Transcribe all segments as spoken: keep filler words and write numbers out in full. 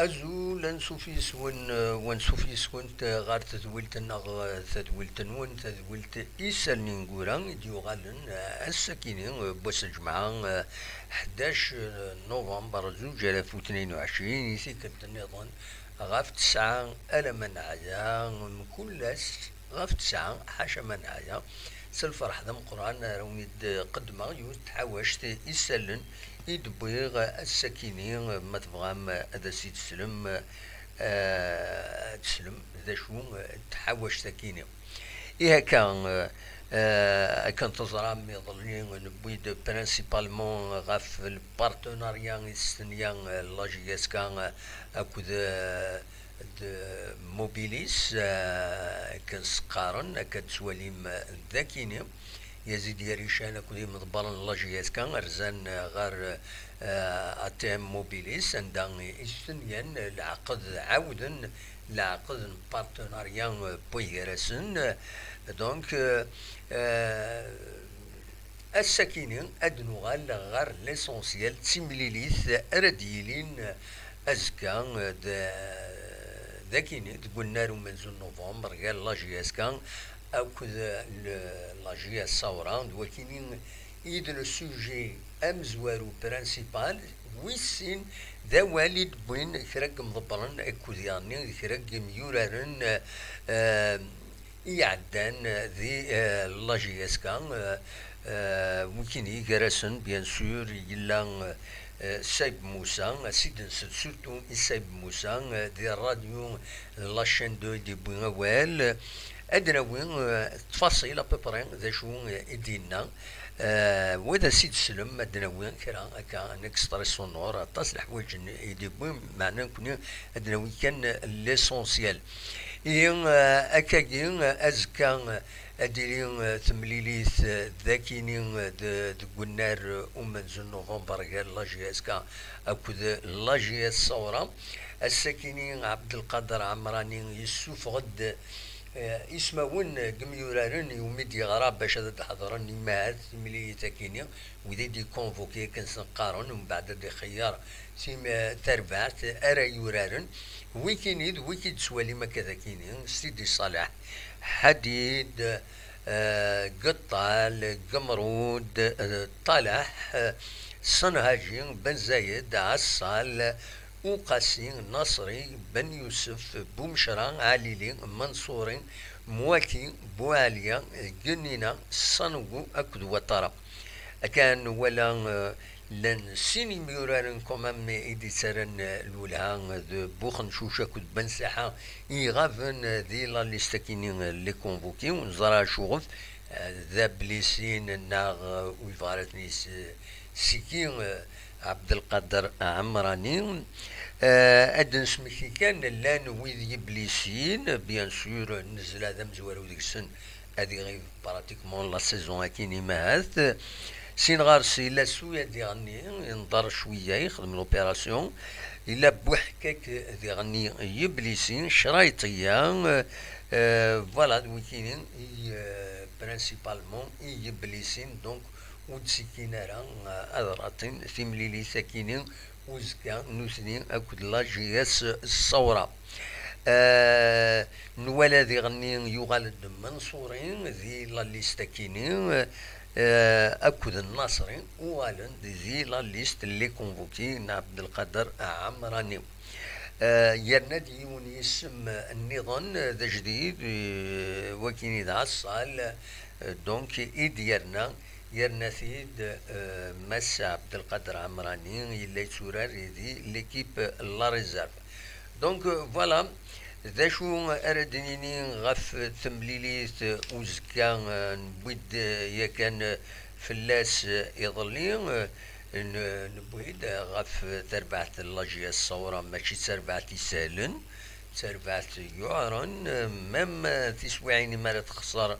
Azul, ansuf yes-wen, eh, wansuf yes-went, eh, ɣer tedwilt-nneɣ, eh, tadwilt-nwen, tadwilt Isallen ineggura i d-yuɣalen, eh, ass-akini, eh, n wass n lǧemɛa, eh, ḥdac, eh, november zuǧ alaf u tnin u ɛecrin, i tikkelt nniḍen ɣef tesɛa alamma neɛya, mkul ass ɣef tesɛa, ḥaca ma neɛya. S lferḥ d ameqqran ara wen-id-qeddmeɣ yiwet n tḥawact isallen i d-wwiɣ ass-akini, ma tebɣam ad as-id-teslem, eh, ad teslem d acu, eh, n tḥawact-akini. Ihi akka, eh, eh, akken teẓram iḍelli newwi-d principalement ɣef le partenariat i testenya, eh, la J S K, eh, akked, eh, d Mobilis, eh, akken s-qqaren, akka d-tettwalim, eh, d akini. Yazid Yarican akked imḍebbren n la J S K rzan, eh, ɣer, eh, A T M Mobilis, anda i stenyan leɛqed, ɛawden leɛqed n partenariat, eh, n way gar-asen. Donc, eh, eh, ass-akini ad nuɣal ɣer l'essentiel, d timlilit ara d-yilin azekka, eh, d, d akini deg unnar umenzu n november gar la J S K akked le, la J S Sawra, d wakini i d le sujet amezwaru principal, wis sin d awal i d-wwin kra n yimḍebbren akked yeɣni d kra n yimyuraren, eh, i iɛeddan di, eh, la J S K, eh, eh, wikini gar-asen, bien sûr, yella, eh, Saïb Moussa, ad s-id-nsel surtout i Saïb Moussa, eh, di rradyu d la chaîne deux i d-yewwi awal. Ad d-nawi, eh, ttfaṣil à peu près d acu, eh, i d-yenna. Eh, wa ad as-id-teslem, ad d-nawi kra akka n extrait sonore, aṭas leḥwayeǧ i d-yewwi, meɛna nekkni ad d-nawi kan l'essentiel. Ihi, eh, akkagi, eh, azekka, eh, ad d-tili, eh, temlilit, eh, d akini, eh, d-, deg unnar, eh, umenzu n november gar la J S K akked la J S Sawra. Ass-akini Ɛebdelqader Ɛemrani yessufeɣ-d, eh, ismawen, eh, n yimyuraren iwumi d-yeɣra bac ad d-ḥeḍren i, ahat, timlilit-akini, wid i d-ikonvuki akken sen-qqaren, umbeɛd ad ixeyyer tim-, tarbaɛt ara yuraren. Wikini d wiki d-tettwalim akka d akini: Sidi Ṣaleḥ, Ḥadid, eh, Geṭṭal, Gemrud, eh, Ṭalaḥ, eh, Ṣenhaji, Ben Zayed, Ɛaṣṣal, Uqasi, Naṣri, Ben Yusef, Bumecra, Ɛlili, Manṣuri, Mwaki, Buɛaliya, Gennina, Ṣangu akked Waṭara. Akka nwala, eh, llan sin imyuraren quand même i d-yettarran, eh, lwelha, eh, d Buxencuc akked Ben Saḥa i iɣaben, eh, di la liste-akini, eh, les convoqués, ur neẓra acuɣef, eh, d ablisin neɣ, eh, ur yebɣa ara ad ten-yessiki, eh, Ɛebdelqader Ɛemrani. Eh, ad d-nesmekti kan, llan wid yeblisin, bien sûr, Nnezla d amezwaru deg-sen, ad iɣib pratiquement la saison akini ahat. Sin ɣer-s yella Suya d-iɣenni, inḍer cwiya, yexdem l'opération. Yella Buḥkak d-iɣenni yeblisin, Crayṭiya, eh, voilà, d wikini i, eh, principalement i yeblisin, donc ur d-sikkin ara, eh, ad ratin timlilit akini uzekka nutni akked la J S Sawra. Eh, nwala diɣenni yuɣal-d Manṣuri di la liste akini, eh, akked Naṣri uɣalen di la liste les convoqués n Ɛebdelqader Ɛemrani. Eh, yerna-d yiwen yisem nniḍen d ajdid, eh, wakini d Ɛaṣṣal, eh, donc i d-yerna, yerna-t-id, eh, Mass Ɛebdelqader Ɛemrani, yella yetturar di l'équipe la réserve. Donc, euh, voilà, d acu ara d-nini ɣef temlilit, euh, uzekka, euh, newwi-d, euh, yakan, euh, fell-as, euh, iḍelli, euh, n-, newwi-d, euh, ɣef terbaɛt n la J S Sawra, mačči d tarbaɛt isehlen, d tarbaɛt yuɛren, euh, même, euh, tiswiɛin imi ara texṣer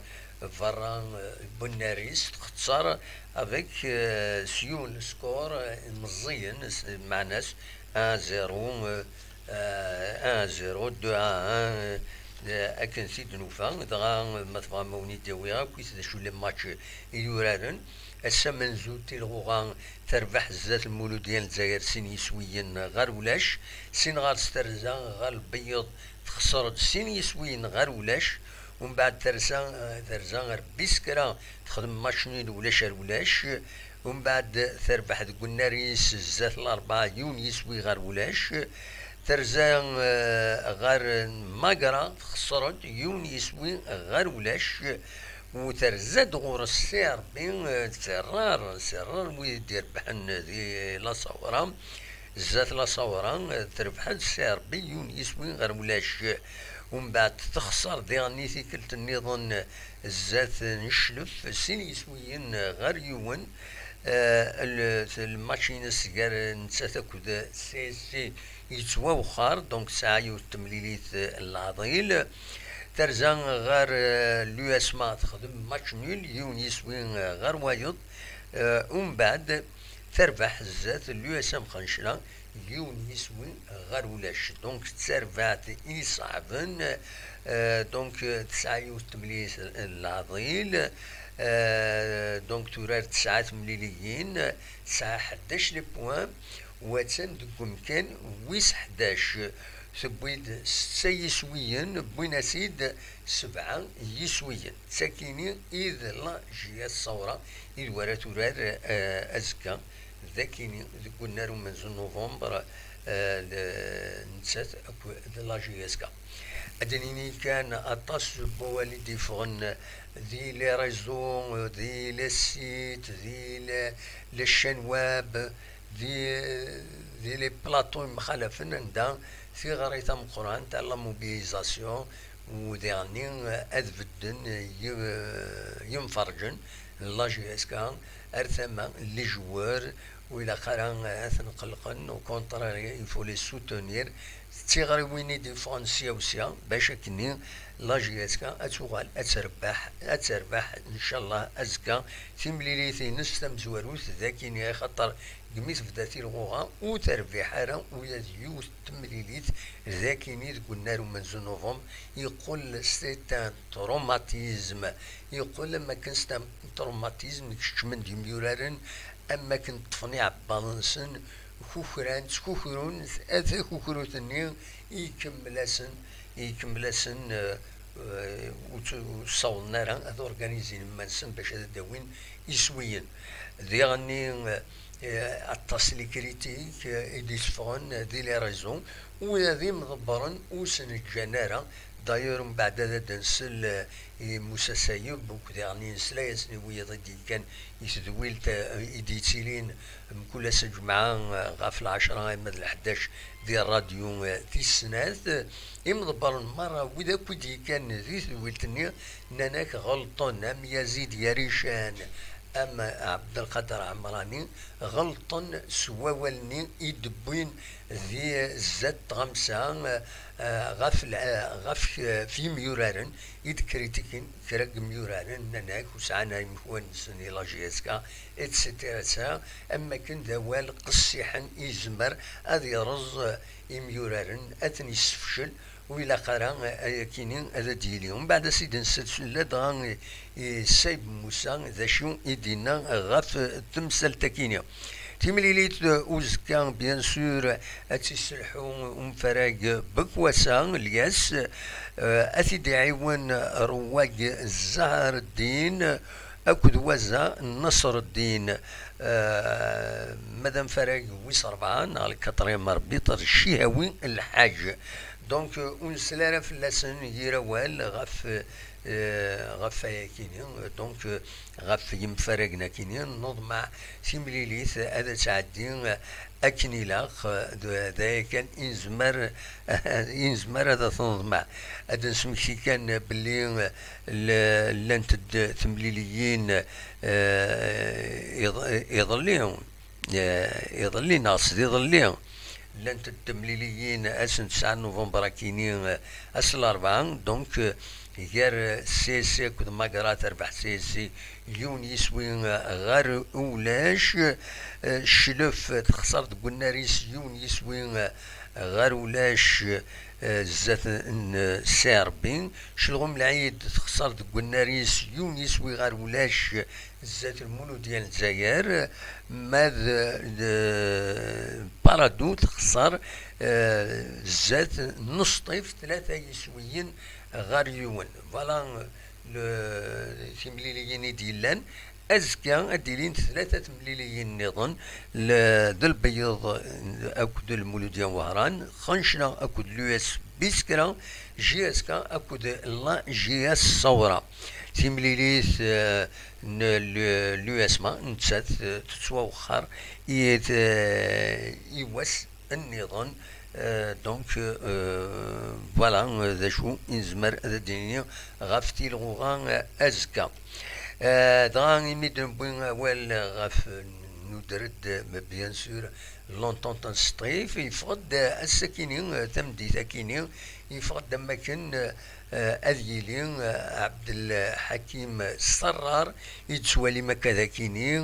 berra, euh, n unnar-is, texṣer avec, euh, s yiwen score, euh, meẓẓiyen, s-, meɛna-s un zéro, euh, euh, un zéro, deux à un, euh, akken t-id-nufa, dɣa, ma tebɣam a wen-id-awiɣ akkit d acu les matchs i yuraren. Ass amenzu n Tilɣuɣa terbeḥ zdat Lmuludya n Lezzayer sin yiswiyen ɣer ulac, sin ɣer-s terza ɣer Lbeyyeḍ texṣer-d sin yiswiyen ɣer ulac, umbeɛd terza, terza ɣer Biskra texdem match nul ulac ar ulac, umbeɛd terbeḥ deg unnar-is zdat Larebɛa yiwen yiswi ɣer ulac, terza, eh, ɣer Magra texṣer-d yiwen yiswi ɣer ulac, u terza-d ɣur-s Si Ṛebbi, eh, terrar, terrar wid i d-irebḥen di La Sawra, zdat La Sawra, eh, terbeḥ-d Si Ṛebbi yiwen yiswi ɣer ulac. Umbeɛd texṣer diɣen i tikkelt nniḍen zdat n Cclef, sin yiswiyen ɣer yiwen. Eh, l-, lmatch-ines gar nettat akked C S C yettwawexxer, donc tesɛa yiwet n temlilit, eh, n leɛḍil. Terza ɣer, eh, l'U S M A texdem match nul, yiwen yiswi, eh, ɣer wayeḍ. Eh, umbeɛd terbeḥ zdat l'U S M Xencla, yiwen yiswi ɣer ulac. Donc d tarbaɛt iṣeɛben. Eh, donc, eh, tesɛa yiwet n temlilit n leɛḍil. Eh, donc turar tesɛa temliliyin, tesɛa ḥdac les points, u attan deg umkan wis ḥdac. Tewwi-d setta yiswiyen, wwin-as-id sebɛa yiswiyen. D takini i d la J S Sawra i d wara turar, eh, azekka. D akini deg unnar umenzu n Nuvember, eh, d-, nettat akked la J S K. Ad d-nini kan aṭas n wawal i d-yeffɣen di les réseaux, di les sites, di les, les chaînes web, di, di les plateaux yemxalafen, anda tiɣri tameqqrant, la mobilisation, u diɣenni ad bedden y-, yimferǧen n la J S K ar tama n les joueurs, ur ilaq ara ad ten-qellqen, au contraire, il faut les soutenir. D tiɣriwin i d-yeffɣen sya u sya, bac akkenni la J S K ad tuɣal ad terbeḥ, ad terbeḥ, ncallah, azekka timlilit-ines tamezwarut, d akkenni, axaṭer deg mi tebda tilɣuɣa, ur terbiḥ ara ula d yiwet n temlilit, d akkenni deg unnar umenzu n Nuvember, yeqqel c'est un traumatisme, yeqqel am akken c'est un traumatisme, keččmen-d yemyuraren, am akken ṭṭfen iɛebbaḍ-nsen, kukran, ttkukrun, takukrut-nni ikemmel-asen, ikemmel-asen, eh, eh, ur tt-, ur ssawḍen ara ad organizin iman-nsen bac ad d-awin iswiyen. Diɣenni, eh, aṭas n les critiques, eh, i d-itteffɣen di les réseaux, ula d imḍebbren ur sen-ǧǧan ara. D'ailleurs, mbeɛd ad d-nsel, eh, i Musa Sayeb, akk diɣenni nesla-yasen i wiyaḍ i d-yekkan i tedwilt, eh, i d-yettilin mkul ass n lǧemɛa, eh, ɣef lɛecṛa arma d lḥdac di ṛṛadyu, eh, tis snat. Imḍebbren merra, wid akk i d-yekkan di tedwilt-nni, nnan-ak ɣelṭen, am Yazid Yarican, am Ɛebdelqader Ɛemrani, ɣelṭen s wawal-nni i d-wwin di zdat tɣamsa, eh, ɣef l-, eh, ɣef, eh, f yimyuraren i d-kritikin kra n yimyuraren, nnan-ak ur sɛan ara imekwan-nsen i la J S K, et cetera, am wakken d awal qessiḥen yezmer ad ireẓ imyuraren, ad ten-yessefcel, ur ilaq ara, eh, ayakini ad d-yili. Umbeɛd ad s-id-nsel ladɣa i, i Sayeb Musa, d acu i d-yenna ɣef temsalt-akini. Timlilit, eh, uzekka, bien sûr, ad tt-isselḥu umfarag Bekwasa, Lyas, eh, ad t-id-iɛiwen Rewwag Zahreddin akked Waza Nasreddin, eh, ma d amfarag wis ṛebɛa neɣ le quatrième arbitre, Cihawi Lḥaǧ. Donc, eh, ur nsel ara fell-asen yir awal ɣef, eh, ɣef wayakini. Donc, eh, ɣef yimfaragen akini, neḍmeɛ timlilit ad tɛeddi akken ilaq, d, d aya kan i nezmer, i nezmer ad t-neḍmeɛ. Ad d-nesmekti kan belli l-, llant-d temliliyin, eh, iḍ-, iḍelli, eh, iḍelli neɣ sdiḍelli, llant-d temliliyin ass n tesɛa n Nuvember akini, eh, ass n larebɛa, donc, eh, gar C S C akked Magra, terbeḥ C S C yiwen yiswi ɣer ulac. Cclef texṣer deg unnar-is yiwen yiswi ɣer ulac zdat n Serbi. Celɣum Lɛid texṣer deg unnar-is yiwen yiswi ɣer ulac zdat Lmuludya n Lezzayer. Ma d Paradou texṣer zdat n Sṭif tlata yiswiyen ɣer yiwen. Voilà timliliyin i d-yellan. Azekka ad d-ilint tlata temliliyin nniḍen, d Lbeyyeḍ akked Lmuludya n Wehran, Xencla akked l'U S Biskra, J S K akked la J S Sawra. Timlilit n l'U S M A nettat tettwawexxer i wass nniḍen. Donc voilà d acu i nezmer ad d-nini ɣef tilɣuɣa azekka. Dɣa imi d-newwi awal ɣef, nuder-d bien sûr l'entente n Sṭif, yeffeɣ-d ass-akini, tameddit-akini, yeffeɣ-d am wakken ad yili Ɛebdelḥakim Ṣerrar i d-tettwalim akka d akini.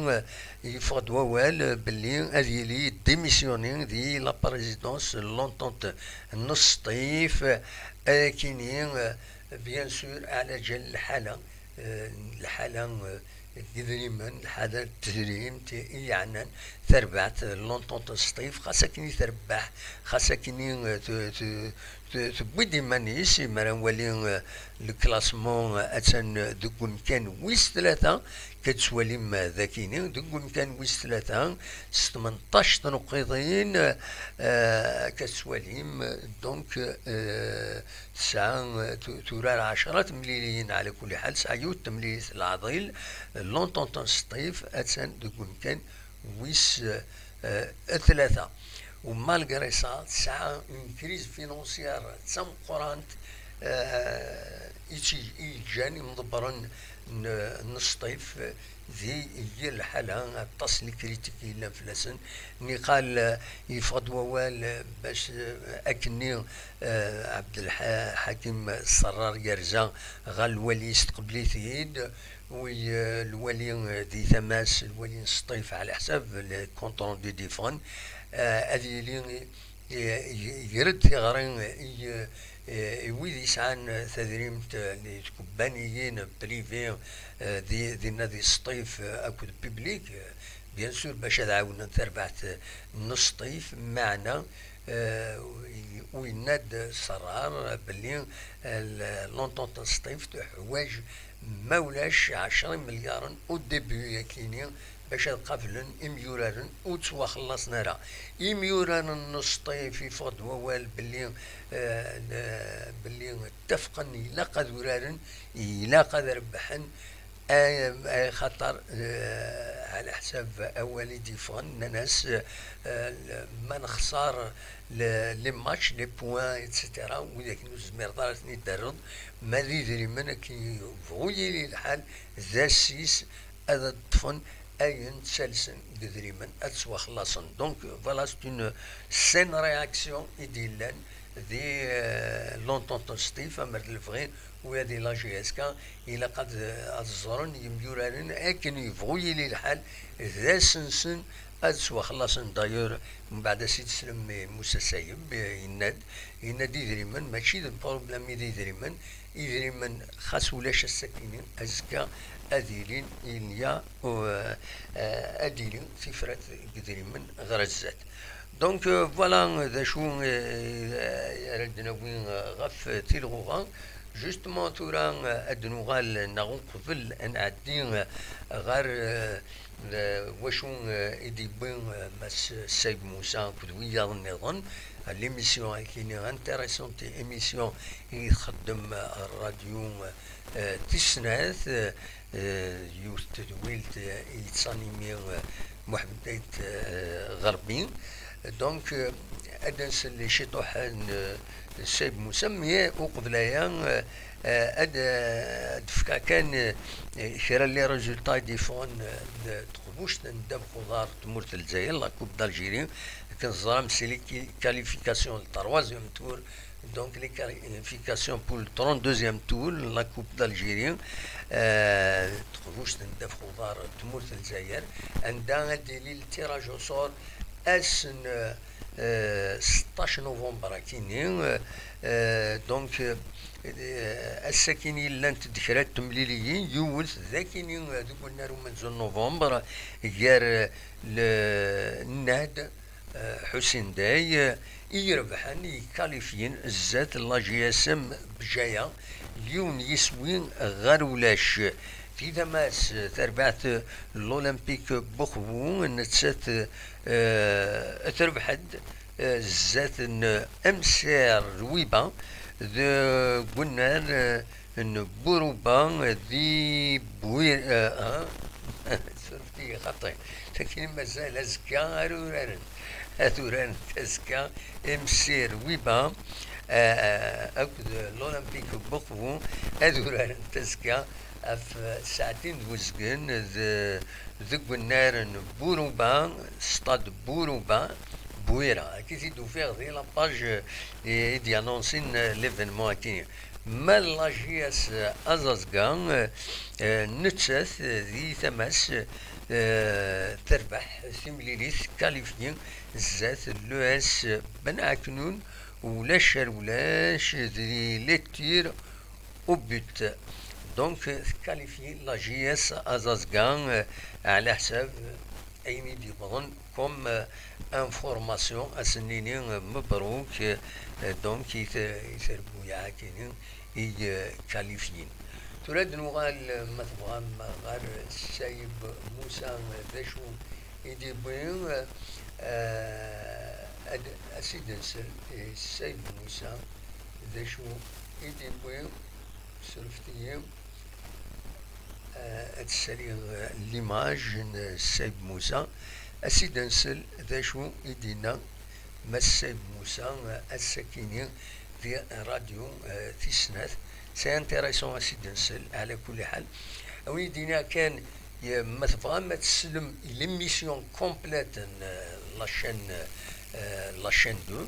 Yeffeɣ-d wawal belli ad yili démissionné di la présidence n l'entente n Sṭif. Akini bien sûr ɛla ǧal lḥala, lḥala n yidrimen, lḥala n tedrimt i yeɛnan tarbaɛt n l'entente n Sṭif. Xas akken i terbeḥ, xas akken i tewwi-d iman-is, mi ara nwali le classement, attan deg umkan wis tlata. Ad tettwalim dakini deg umkan wis tlata s tmenṭac tnuqqiḍin. Ad tettwalim donc tesɛa, turar ɛecra temliliyin ɛla kulli ḥal, tesɛa yiwet temlilit leɛḍil. L'entente n Sṭif attan deg umkan wis tlata. U malgré ça tesɛa une crise financière d tameqqrant i yeǧǧan imḍebbren n Sṭif di yir lḥala. Aṭas n lekritik i yellan fell-asen. Niqal yeffeɣ-d wawal bac akkenni Ɛebdelḥakim Ṣerrar yerza ɣer lwali, yestqbel-it-id. Wi lwali di tama-s, lwali n Sṭif ɛla ḥsab le compte rendu d-yeffɣen, ad yili ger-d tiɣri i wid yesɛan tadrimt n tkebbaniyin privé dinna di Sṭif akked public, bien sûr, bac ad ɛawnen tarbaɛt n Sṭif. Meɛna u yenna-d Ṣerrar belli l'entente n Sṭif teḥwaǧ ma ulac ɛecra imelyaren au début akini bac ad qablen imyuraren ur ttwaxellaṣen ara. Imyuraren n Sṭif yeffeɣ-d wawal belli belli ttafqen ilaq ad uraren, ilaq ad rebḥen. Ay, ay, xaṭer ɛla ḥsab awal i d-yeffɣen, nnan-as ma nexṣer les matchs, les points, et cetera, widak ur tezmireḍ ara ad ten-id-terreḍ, ma d idrimen akken yebɣu yili lḥal d assis ad ṭṭfen ayen ttalsen deg idrimen ad ttwaxellaṣen. Donc voilà, c'est une saine réaction i d-yellan di l'entente n Sṭif, amer d lebɣi ula di la J S K, ilaq ad ẓren yemyuraren akken yebɣu yili lḥal d asensen ad ttwaxellaṣen. D'ailleurs, mbeɛd ad s-id-teslem i Musa Sayeb, yenna-d, yenna-d idrimen mačči d problème i d idrimen, idrimen xas ulac ass-akini, azekka ad ilin, il y a, ad ilin tifrat deg idrimen ɣer zdat. Donc voilà d acu ara d-nawi ɣef tilɣuɣa. Justement tura ad d-nuɣal neɣ uqbel ad nɛeddi ɣer wacu i d-yewwi Mass Sayeb Musa akked wiyaḍ nniḍen, l'émission akini intéressante émission i txeddem rradyu tis snat, yiwet tedwilt i yettsanimi Muḥemmed Ayt Ɣerbi. Donc ad nsel i ciṭuḥ n Sayeb Musa, mais uqbel aya ad d-fkeɣ kan kra n les résultats i d-yeffɣen d teqbuct n ddabex uḍar n tmurt n Lezzayer, la Coupe d'Algérie, akken teẓram c'est les qualifications le troisième tour Donc, les qualifications pour le trente-deuxième tour, la Coupe d'Algérie, euh, teqbuct n ddabex uḍar n tmurt n Lezzayer, anda ad d-yili le tirage au sort ass n, euh, seṭṭac novembre akini, euh, donc, euh, ass-akini llant-d kra n temliliyin, yiwet d akini, euh, deg unnar umenzu n novembre, gar, euh, le, Nnad, euh, Ḥusin Day, euh, i irebḥen, yekkalifyin zdat la J S M Bjaya, yiwen yiswi ɣer ulac. Di tama-s, terbaɛt n l'Olympique Buxvu, nettat, euh, terbeḥ-d, euh, zdat n M C R Rwiba, deg unnar, euh, n Buruba di Bwi-, ah, ah, surfet-iyi xaṭi. Lakin mazal azekka ara uraren. Ad urarent azekka M C Rwiba, ah, akked l'Olympique Buxvu, ad urarent azekka ɣef ssaɛtin d uzgen d, deg unnar n Buruba, stade Buruba, Bwira. Akka i t-id-ufiɣ di la page, eh, i d-yannonsin, eh, l'événement-agi. Ma la J S Aẓaẓga, eh, nettat, eh, di tama-s, eh, terbeḥ timlilit, qualifiée zdat l'E S Ben Aknoun, ulac ar ulac, di les tirs au but. Donc, tqualifie la J S Aẓaẓga, eh, ɛla ḥsab ayen i d-yewwḍen comme, euh, information, ad s-nini, euh, mebruk, euh, donc, i t-, i terbuyaɛ-agi-ni i, euh, qualifyin. Tura ad nuɣal, euh, ma tebɣam, ɣer Sayeb Musa, euh, d acu i d-yewwi, euh, ad, ad s-id-nsel i Sayeb Musa, d acu i d-yewwi, surfet-iyi. Euh, ad ssaliɣ, euh, l'image n Sayeb Musa. Ad s-id-nsel d acu i d-yenna Mass Sayeb Musa, euh, ass-akini di radio, euh, tis snat. C'est intéressant ad s-id-nsel, ɛla kulli ḥal. A wi d-yenna kan, ye-, ma tebɣam ad teslem i l'émission complète n, euh, la chaîne, euh, la chaîne deux,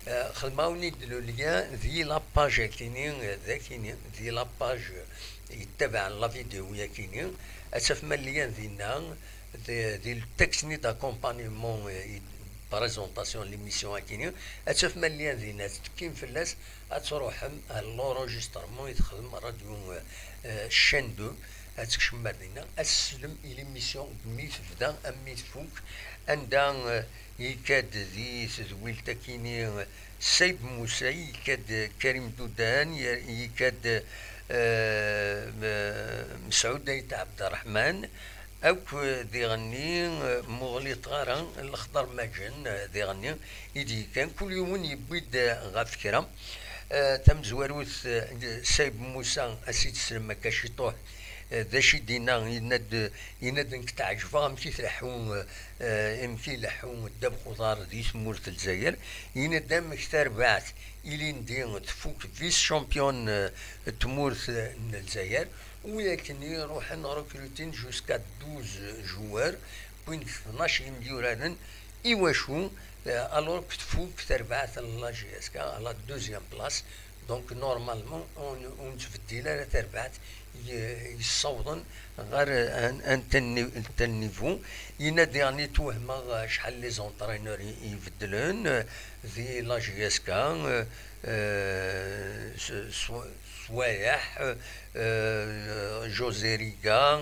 euh, xedmeɣ-awen-id le lien di la page akini, euh, d akini, di la page yettabaɛen la vidéo-yakini, ad tafem lien dinna, di, di le texte-nni d'accompagnement, eh, i présentation n l'émission-akini, ad tafem lien dinna, tettekkim fell-as, ad truḥem ar l'enregistrement i texdem radio, eh, chaîne deux, ad tkecmem ar dinna, ad teslem i l'émission mi tebda, am mi tfuk, anda, eh, yekka-d di tedwilt-akini, eh, Sayeb Musa, yekka-d Karim Dudan, ye-, yekka-d, eh, M-, Mesɛud Ayt Ɛebderreḥman, akk diɣenni, eh, muɣliṭ ara Lexḍer Maǧen, eh, diɣenni i d-yekkan, kul yiwen yewwi-d, eh, ɣef kra. Eh, tamezwarut, eh, Sayeb Musa, a s-id-teslem akka ciṭuḥ, eh, d acu i d-yenna, yenna-d, yenna-d, nekk tɛeǧbeɣ amek i tleḥḥu, eh, eh, amek i ileḥḥu ddabex uḍar di tmurt n Lezzayer, yenna-d amek tarbaɛt ilindi tfuk vice-championne, eh, n tmurt, eh, n Lezzayer, u yakken i ruḥen recrutin jusqu'à douze joueurs, wwin tnac imyuraren, i wacu, eh, alors que tfuk tarbaɛt n la J S K à la deuxième place, donc normalement ur n-, ur nettbeddil ara tarbaɛt, y-, yessawḍen ɣer un, un tel ni-, tel niveau. Yenna-d diɣenni twehmeɣ acḥal les entraîneurs i, i ibeddlen, eh, di la J S K, eh, eh, s-, s-, Swayeḥ, eh, José Riga,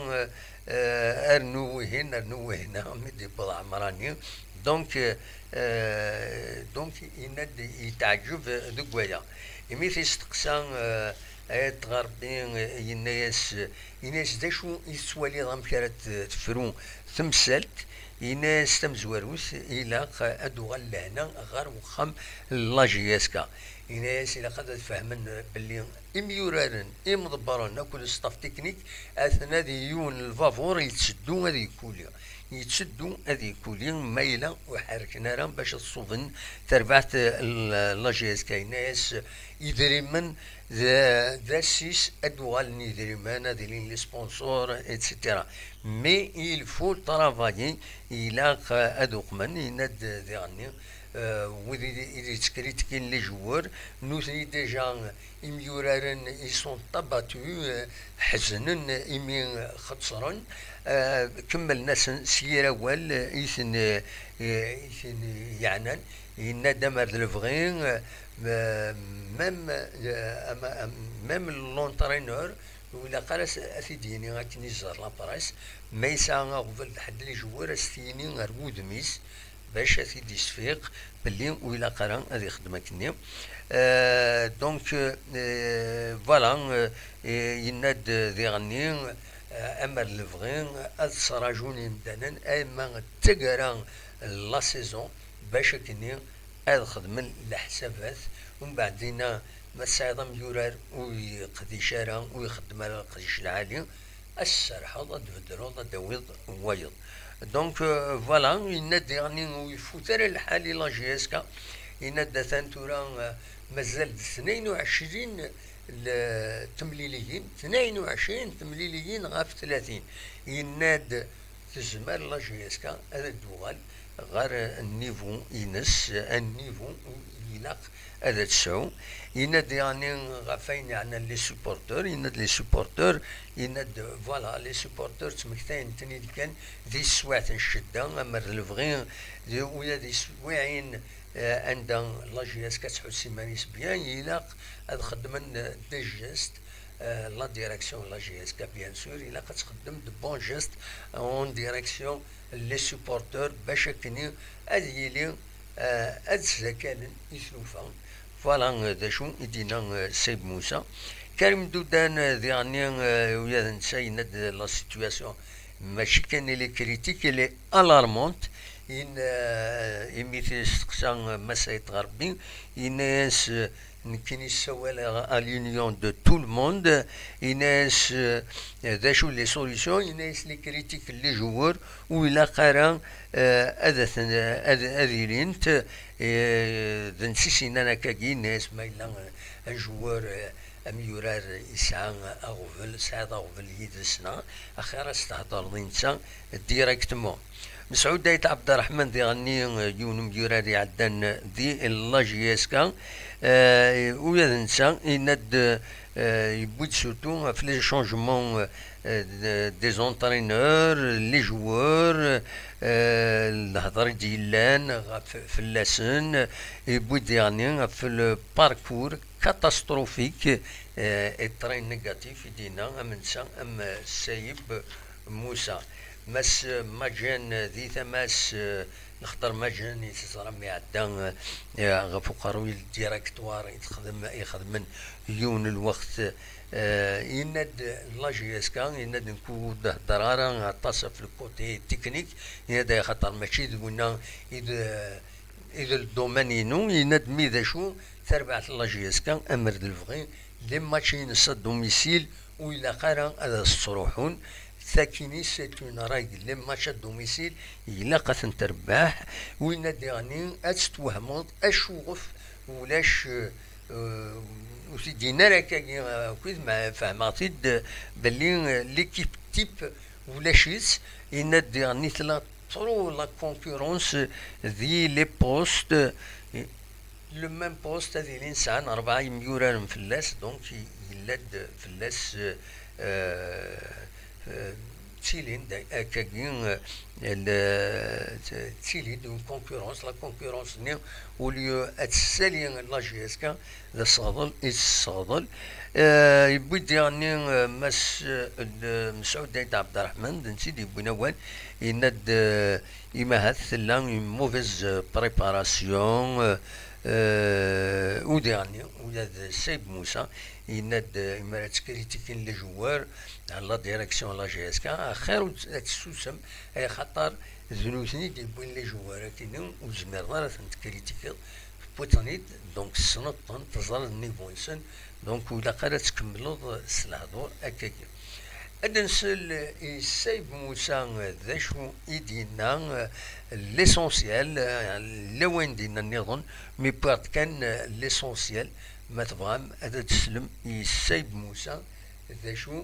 eh, rnu wihin, rnu wihin, mi d-yewweḍ Ɛemrani. Donc, eh, donc, yenna-d yetɛeǧǧeb deg waya. Imi t-yesteqsa, eh, Ayt Ɣerbi, eh, yenna-yas, yenna-yas, d acu i tettwaliḍ, amek ara t-, tefru temsalt? Yenna-yas tamezwarut, ilaq ad uɣal lehna ɣer uxxam n la J S K. Yenna-yas, ilaq ad, ad fehmen belli imyuraren, imḍebbren akked staff technique, aten-a di yiwen n lbabur yetteddu ad yekkuli. Yetteddu ad yekkuli, ma yella ur ḥerrken ara bac ad ṣuben tarbaɛt n la J S K. Yenna-yas, idrimen d, d assis ad d-uɣalen idrimen, ad ilin les sponsors, et cetera. Mais il faut travailler, ilaq ad uqmen, yenna-d diɣenni, euh, wid i d-, i d-yettkritkin les joueurs, nutni déjà imyuraren, ils sont abattus, euh, ḥeznen imi xeṣren. Euh, kemmlen-asen s yir awal i ten, i ten yeɛnan. Yenna-d amer d lebɣi, euh, même, euh, ama-, am-, même l'entraîneur, ur ilaq ara s-, ad t-id-yini akken i ẓer la presse, ma yesɛa aɣbel d ḥedd les joueurs, ad s-t-yini ar wudem-is, bac ad t-id-isfiq belli ur ilaq ara ad ixdem akkenni. Euh, donc, euh, voilà, euh, yenna-d diɣenni, euh, amer d lebɣi ad ttṛajun yimdanen arma d taggara n la saison, bac akkenni ad xedmen leḥsabat. Umbeɛd dinna, ma tesɛiḍ amyurar ur yeqdic ara, ur ixeddem ara leqdic lɛali, ad s-tserḥeḍ, ad tbeddleḍ, ad d-tawiḍ wayeḍ. Donc, euh, voilà, yenna-d diɣenni ur ifut ara lḥal i la J S K. Yenna-d atan tura, euh, mazal-d tnayen u ɛecrin n temliliyin, tnayen u ɛecrin n temliliyin ɣef tlatin. Yenna-d tezmer la J S K ad d-tuɣal ɣer nnivu-ines, annivu ilaq ad tesɛu. Yenna-d diɣenni ɣef ayen yeɛnan les supporters, yenna-d les supporters, yenna-d, voilà, les supporters ttmektayen-ten-id kan di teswiɛt n ccedda, amer d lebɣi, di, ula di teswiɛin, eh, anda la J S K ad tḥuss iman-is bien, ilaq ad xeddmen, eh, des gestes, eh, la direction n la J S K, bien sûr, ilaq ad txeddem de bons gestes en direction les supporters, bac akkenni ad yili, eh, ad zzakalen i tlufa. Voilà, eh, d acu i d-yenna, eh, Saïb Moussa. Karim Doudan, eh, diɣenni, eh, ula d netta yenna-d la situation mačči kan elle est critique, elle est alarmante. Yenna, eh, imi t-yesteqsa, eh, Mass Ait Ɣerbi, yenna-yas, eh, nekkini ssawaleɣ à l'union de tout le monde, yenna-yas, eh, d acu les solutions, yenna-yas les critiques, les joueurs, ur ilaq ara, eh, ad aten-, ad, ad ilint, eh, d netta i s-yennan akkagi, yenna-yas ma yella, eh, un joueur, eh, amyurar yesɛa aɣbel, tesɛiḍ aɣbel yid-s, neɣ axir ad s-thedreḍ i netta directement. Mesɛud Ayt Ɛebderreḥman diɣenni, eh, yiwen umyurar iɛeddan di la J S K, eh, ula d netta yenna-d, eh, yewwi-d surtout ɣef les changements, eh, de-, des entraîneurs, les joueurs, eh, lehḍer i d-yellan ɣef, fell-asen, yewwi-d diɣenni ɣef le parcours catastrophique, eh, et très négatif i d-yenna am netta am Saïb Moussa. Mass Maǧen di tama-s, eh, lexter Maǧen i teẓram iɛedda, eh, ɣef uqerruy n directoire i texdem, i xedmen yiwen n lweqt, eh, yenna-d la J S K, yenna-d nekk ur d-hedder ara aṭas ɣef le côté technique, yenna-d axaṭer mačči d winna i d, i d le domaine-inu, yenna-d mi d acu, tarbaɛt n la J S K, amer d lebɣi, les matchs-ines à domicile ur ilaq ara ad as-ttruḥun. Takini, c'est une règle, les matchs à domicile ilaq ad ten-terbeḥ, winna diɣenni ad tettwehmeḍ acuɣef ulac, euh, ur t-id-yenni ara akkagi, euh, akkit ma fehmeɣ-t-id, euh, belli, euh, l'équipe type ulac-itt, yenna-d diɣenni tella trop la concurrence di les postes, le même poste ad ilin sɛan rebɛa yemyuraren fell-as, donc yella-d fell-as, euh, euh, ttilin-d akkagi, euh, le, ttilin-d une concurrence, la concurrence-nni, au lieu ad tessali la J S K, d aseɣḍel i tesseɣḍel. Eh, yewwi-d diɣenni, eh, Mass, eh, d-, Mesɛud Ayt Ɛebderreḥman, d netta i d-yewwin awal, yenna-d, eh, imahat tella une mauvaise, eh, préparation, eh, eh, u diɣenni, ula d Saïb Moussa, yenna-d, eh, imi ara ttkritikun les joueurs, la direction n la J S K, axir ur tt-, ad tessusem, axaṭer d nutni i d-yewwin les joueurs akkenni, ur tezmireḍ ara ad ten-tkritikiḍ, tewwiḍ-ten-id, donc tessneḍ-ten, teẓriḍ nnivu-nsen, donc ur ilaq ara ad tkemmleḍ s lehdur akkagi. Ad nsel i Saïb Moussa d acu i d-yenna, l'essentiel, la wayen d-yenna nniḍen, mi wwiɣ-d kan l'essentiel, ma tebɣam ad d-teslem i Saïb Moussa d acu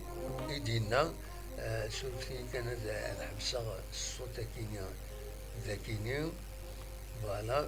i d-yenna. Eh, surfet-iyi kan ad, ad ḥebseɣ ṣṣut akini, d akini, voilà.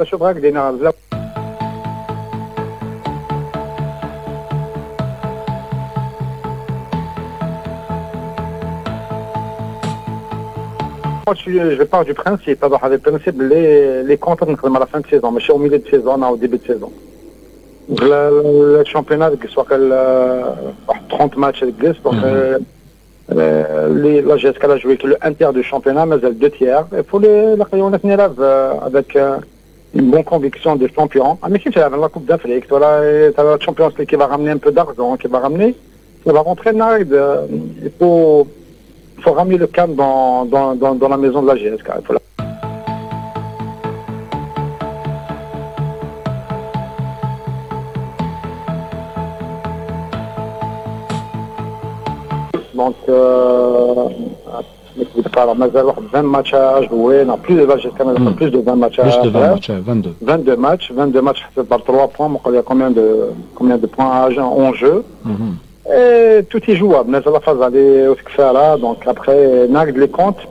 d acu bɣiɣ ad k-d-iniɣ. Je, je pars du principe, alors, le principe, les, les contrats, nous sommes à la fin de saison, mais c'est au milieu de saison, au début de saison. Le, le championnat, il soit trente matchs, donc, euh, euh, les, la G S K a joué que le un tiers du championnat, mais elle deux tiers. Il faut les, la Réunion, euh, avec euh, une bonne conviction de champion. Ah, mais qui c'est la Coupe d'Afrique, voilà, et t'as la Champions League qui va ramener un peu d'argent, qui va ramener, ça va rentrer dans la règle. Il faut, faut ramener le calme dans, dans, dans, dans la maison de la G S K. Voilà. Donc, euh, alors, مازال واحد vingt matchs à jouer, non, plus de, la G S K, مازال plus de vingt matchs à jouer. Plus de vingt matchs, ouais, vingt-deux. Vingt-deux matchs, vingt-deux matchs, c'est par trois points, mais il y a combien de, combien de points en jeu ? Et tout est jouable, mais la phase aller au Kfara, donc après, ناقد les comptes.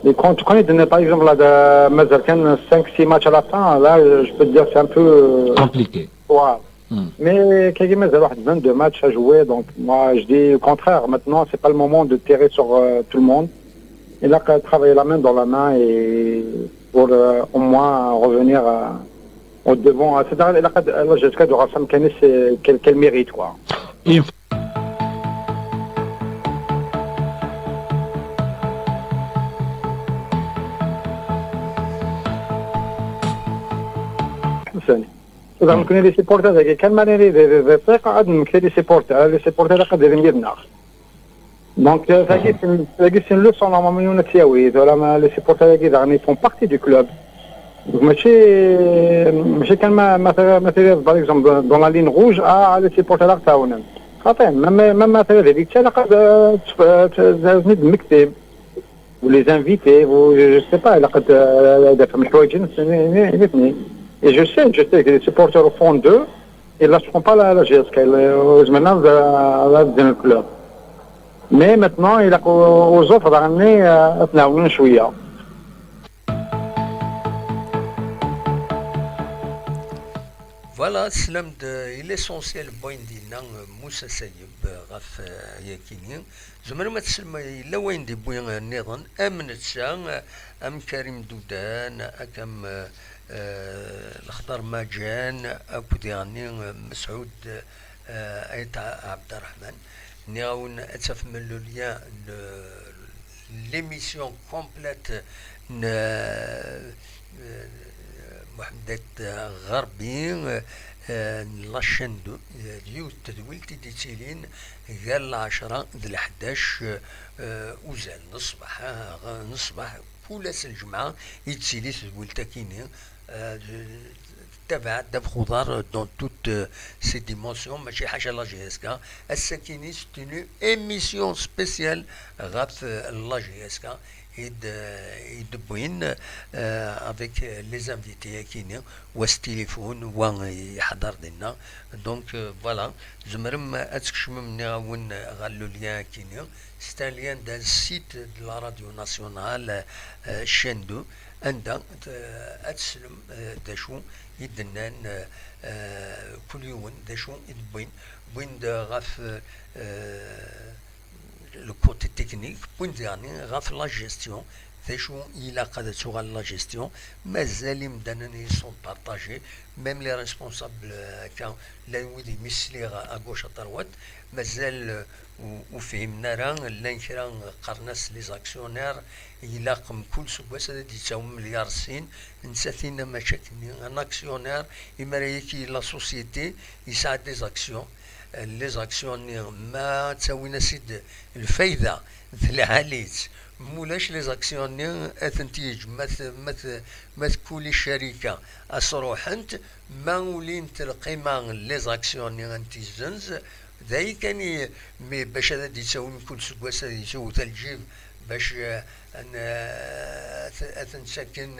Les comptes, quand il donne, par exemple, là, de, مازال cinq six matchs à la fin, là, je peux te dire, c'est un peu, euh, compliqué. Ouais. Mais كاين مازال واحد vingt-deux matchs à jouer, donc moi je dis au contraire, maintenant c'est pas le moment de tirer sur euh, tout le monde. Il a qu'à travailler la main dans la main et pour euh, au moins revenir euh, au devant. C'est-à-dire, il a qu'à, la G S K doit rassurer qu'elle, qu'elle mérite, quoi. ثاني. إذا ممكن les supporters هذاك كان ما نريد الثقة، عاد ممكن les supporters، les supporters قد يدير النار. Donc, euh, ça, c'est une, ça, c'est une leçon normalement, on a tiré, voilà, mais les supporters هذاك داغني font partie du club. Donc, ماشي، ماشي كان ما، مثلًا، مثلًا، par exemple, dans la ligne rouge، آه، les supporters راك تعاونن. خاطر، même، même مثلًا هذيك الساعة قد، آه، تف-، آه، تزادني بالمكتب. Ou les invités, ou je, je sais pas, إلا قد، آه، دافع من حوايج نفس-، نفسني. Et je sais, je sais que les supporters au fond d'eux, ils lâcheront pas la, la G S K, ils, euh, زعما لا، لا تزين le club. Mais maintenant, il a aux autres داغني، آه، تناولون شوية. Voilà, teslam-d, euh, i l'essentiel n wayen d-yenna, euh, Musa Sayeb, euh, ɣef, euh, yakini. Tzemrem ad teslem, yella wayen d-yewwi, eh, nniḍen, am netta, eh, am Karim Doudan, ak am, eh, eh, Lextar Maǧan, akked diɣenni, eh, Mesɛud, eh, Ayt Ɛebderreḥman. Nniɣ-awen ad tafem le lien n l'émission complète n, eh, Mohamed Ayt Ɣerbi, eh, n la chaîne deux, eh, d yiwet n tedwilt i d-yettilin gar lɛecṛa d leḥdac, eh, uzal n ṣṣbeḥ, ah, n ṣṣbeḥ, kul ass n lǧemɛa i d-tettili tedwilt-akini, eh, d-, tettabaɛ ddabex uḍar dans toutes, eh, ses dimensions, mačči ḥaca la G S K. Ass-akini, c'est une émission spéciale ɣef, eh, la G S K. I d-, i d-wwin, euh, avec les invités akini, wa s tilifun, wa iḥḍer dinna. Donc, euh, voilà, tzemrem ad tkecmem, nniɣ-awen, ɣer le lien akini. C'est un lien d'un site de la radio nationale, euh, chaîne deux, anda, euh, ad teslem, euh, d acu i d-nnan, euh, euh, kul yiwen, d acu i d-wwin. Wwin-d ɣef, euh, le côté technique, wwin-d diɣenni ɣef la gestion, d acu ilaq ad tuɣal la gestion, mazal imdanen ils sont partagés, même les responsables, euh, akka, llan wid i mi sliɣ à gauche à droite, mazal, euh, ur, ur fhimen ara, llan kra qqaren-as les actionnaires, ilaq mkul seggas ad d-yettawi melyar sin, nettat tinna mačči akkenni, un actionnaire, imi ara yaki la société, yesɛa des actions, les actions-nni, ma ttawin-as-id lfayda d lɛali-tt, mulac les actions-nni ad tent-yeǧǧ, ma t-, ma t-, ma tkuli ccarika ad s-ruḥent, ma ulint lqima les actions-nni ad tent-yezzenz, d ayi kan i, mais bac ad d-yettawi mkul seggas ad yeswet lǧib bac, eh, ad n-, eh, ad t-, ad ten-ttaken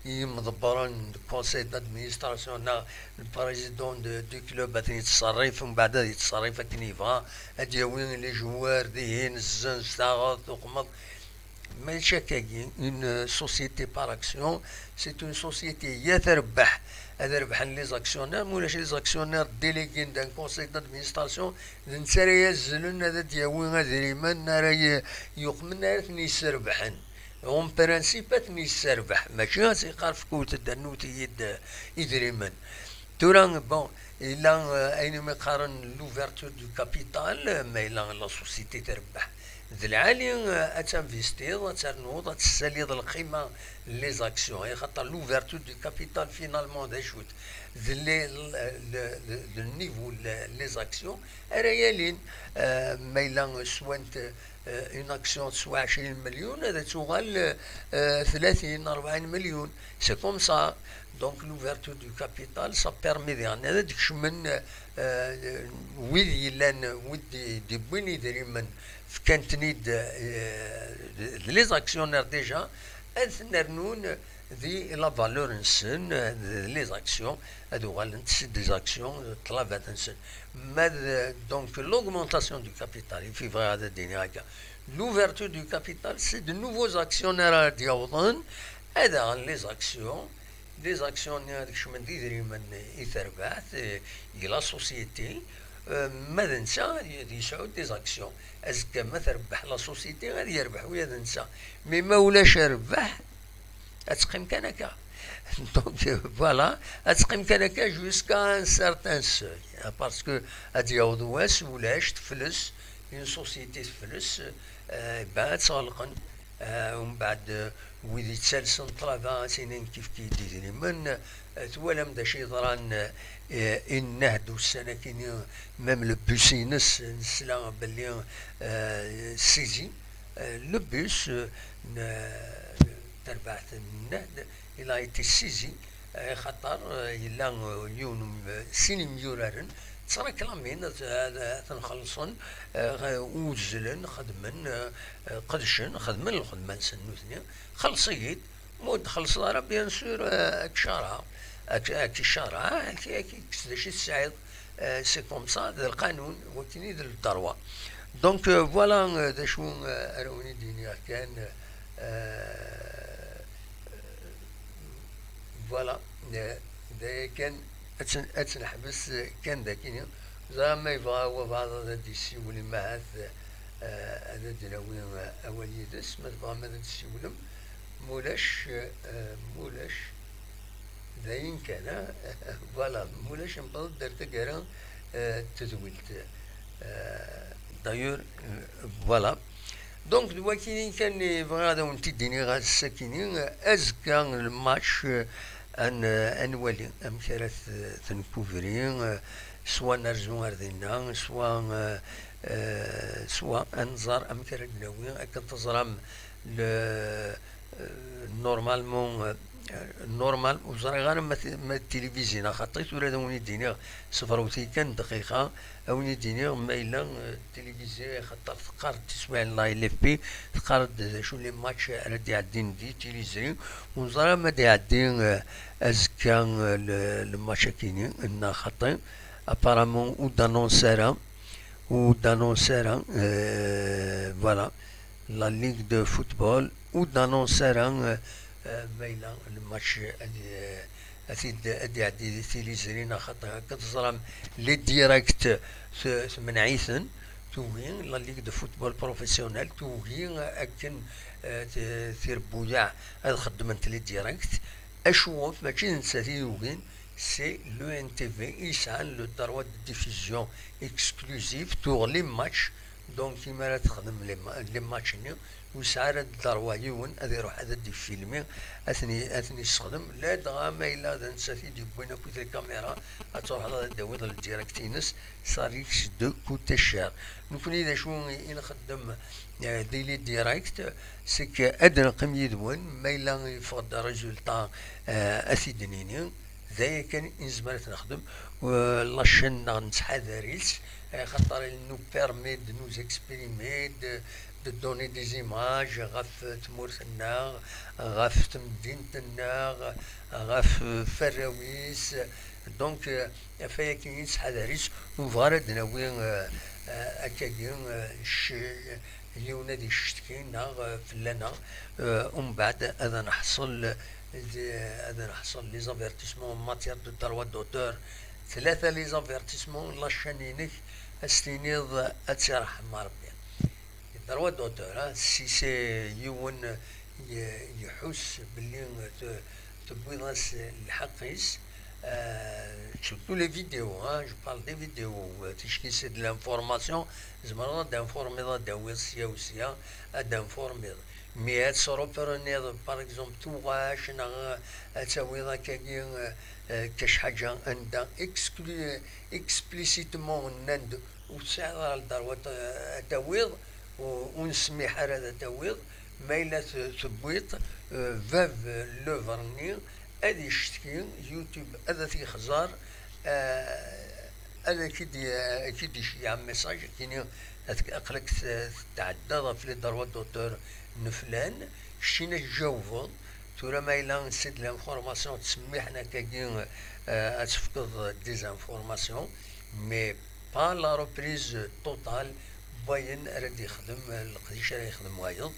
i yimḍebbren n conseil d'administration neɣ le président de, du club ad ten-yettṣerrif, mbeɛd ad yettṣerrif akken yebɣa, ad d-yawi les joueurs dihin, zzenz, taɣeḍ, tuqmeḍ. Mačči akkagi, une société par action, c'est une société ya trebbeḥ, ad rebḥen les actionnaires, ma ulac les actionnaires délégués d'un conseil d'administration, d netta ara yazzlen ad d-yawi adrimen ara y-, yuqmen ara ten-yesrebḥen. En principe, ad ten-yesserbeḥ, mačči ad s-yeqqar fkut-d, rnut-iyi-d idrimen. Tura, bon, yella, euh, ayen umi qqaren l'ouverture du capital, ma yella la société trebbeḥ d lɛali, euh, ad tinvestiḍ, ad ternuḍ, ad tessaliḍ lqima n les actions, axaṭer l'ouverture du capital, finalement, d acu-t? D le, le, le, le niveau n les actions ara yalin, euh, ma yella swant, euh, une action teswa ɛecrin million, ad tuɣal, euh, tlatin, rebɛin million. C'est comme ça. Donc, l'ouverture du capital, ça permet diɣen ad d-kecmen, euh, wid yellan, wid d-, d-iwwin idrimen, fkan-ten-id, euh, d les actionnaires déjà, ad ten-rnun di la valeur-nsen, euh, d les actions, ad uɣalent s des actions, euh, ṭṭlabat-nsen. Ma d, donc, l'augmentation du capital, i fi bɣiɣ ad d-iniɣ akka. L'ouverture du capital, c'est de nouveaux actionnaires ara d-yawḍen, ad aɣen les actions, les actions-nni ad kecmen d idrimen i terbaɛt, eh, i la société, eh, ma d netta ad yesɛu des actions. Azekka ma terbeḥ la société, ad yerbeḥ ula d netta. Mais ma ulac rrbeḥ, ad teqqim kan akka. Donc, voilà, ad teqqim kan akka jusqu'à un certain seuil. Parce que ad yaweḍ wass, ulac, tefles, une société tefles, eh ben, ad tt-ɣelqen. Eh, umbeɛd, eh, wid yettalsen ṭṭlaba, ad s-inin kifkif-d idrimen. Eh, twalam d acu yeḍran, eh, innah-d ussan-akini, même le bus-ines, nesla belli, eh, saisie. Eh, le bus, eh, n-, terbaɛt n-, il a été saisi, eh, xaṭer, eh, yella, eh, yiwen, eh, sin imyuraren ttreklamin ad, ad, ad ten-xellṣen, eh, uzzlen, xedmen, eh, eh, qedcen, xedmen lxedma-nsen nutni, xelleṣ-iyi-d, ma ur d-txellṣeḍ ara, bien sûr, eh, ad k-carɛeɣ, ad k-, ad k-carɛeɣ, ad k-, ad k-kkes d acu i tesɛiḍ, eh, c'est comme ça, d lqanun, wakini d lderwa. Donc, euh, voilà, euh, d acu, euh, ara wen-id-iniɣ kan, euh, voilà, euh, d aya kan, ad tt-, ad tt-neḥbes, euh, kan d akini. Ẓriɣ ma yebɣa wabɛaḍ ad d-yessiwel, imahat, euh, ad d-nawi, euh, awal yid-s, ma tebɣam ad d-tessiwlem, mulac, euh, mulac, d ayen kan, ah. Voilà, mulac, newweḍ-d ar taggara, euh, n tedwilt. Euh, d'ailleurs, euh, voilà. Donc, d wakini kan i bɣiɣ ad awen-t-id-iniɣ ass-akini, azekka lmatch, euh, ad n-, ad nwali amek ara t-, t-nkuvri, euh, swa nerzu ar dinna, swa, euh, euh, swa ad nẓer amek ara d-nawi, akken teẓram, le, euh, normalement, euh, normal, ur ẓriɣ ara ma t-, ma d tilivizyu neɣ xaṭi, tura ad awen-id-iniɣ, ṣebret-iyi kan dqiqa, ad awen-id-iniɣ ma yella, euh, tilivizyu, axaṭer teqqar-d tiswiɛin la L F P, teqqar-d d acu les matchs ara d-iɛeddin di tiliẓri, ur neẓri ara ma d-iɛeddi, euh, azekka, euh, le, le match-akini, neɣ xaṭi, apparemment ur d-annonce ara, ur d-annonce ara, euh, voilà, la Ligue de football, ur d-annonce ara, euh, euh, ma yella lmatch ad, euh, ad t-id-, ad iɛeddi di tiliẓri, neɣ xaṭi akka teẓram, les directs t-, temneɛ-iten, tugi la Ligue de football professionnel, tugi akken, euh, t-, tirebbuyaɛ ad xeddment les directs. Acu ɣef, mačči d nettat i yugin, c'est l'O N T V i yesɛan le droit de diffusion exclusif, tuɣ les matchs, donc imi ara texdem les ma-, les matchs-nni, ur yesɛi ara dderwa yiwen ad iruḥ ad d-ifilmi, ad ten-, ad ten-yessexdem, ladɣa ma yella d nettat i d-yewwin akkit lkamira, ad truḥeḍ ad d-tawiḍ le direct-ines, ça risque de coûter cher. Nekkni d acu i nxeddem, euh, di les directs, c'est que ad neqqim yid-wen, ma yella yeffeɣ-d résultat, euh, ad t-id-nini, d aya kan i nezmer ad t-nexdem. Euh, la chaîne-nneɣ nettḥadar-itt, euh, xaṭer elle nous permet de nous exprimer, de, de donner des images ɣef tmurt-nneɣ, ɣef temdint-nneɣ, ɣef, euh, warraw-is. Donc, euh, ɣef wayagi i nettḥadar-itt, ur nebɣi ara ad d-nawi, euh, euh, akkagi, euh, cc-, yiwen ad icetki neɣ, euh, fell-aneɣ, euh, umbeɛd ad neḥṣel, ad neḥṣel les avertissements en matière de droit d'auteur. Tlata les avertissements, la chaîne-inek ad s-tiniḍ ad tt-iṛḥem Ṛebbi. Droit d'auteur, hein, si c'est yiwen y- iḥuss belli t- tewwiḍ-as lḥeqq-is. Euh, surtout les vidéos, hein, je parle des vidéos, euh, ticki c'est de l'information, tzemreḍ ad d-informiḍ, ad d-tawiḍ sya u sya, ad d-informiḍ. Mais ad tesrupreniḍ, par exemple, tuɣac, neɣ ad tawiḍ akkagi, euh, euh, kac ḥaǧa anda exclu- explicitement nnan-d ur tesɛiḍ ara le droit ad t- ad tawiḍ, ur ur nesmiḥ ara ad tawiḍ, ma yella t- tewwiḍ, euh, bab l'œuvre-nni ad icetki, YouTube ad t-yexẓer, euh, ad ak-id-, ak-id-iceyyeɛ message, ad k-yini, ad k- aql-ak t- tetɛeddaḍ ɣef les droits d'auteur n flan, keččini ad tjawbeḍ. Tura ma yella c'est de l'information, ttsemmiḥen akkagi, euh, ad tefkeḍ des informations, mais pas la reprise totale n wayen ara d-yexdem, leqdic ara yexdem wayeḍ.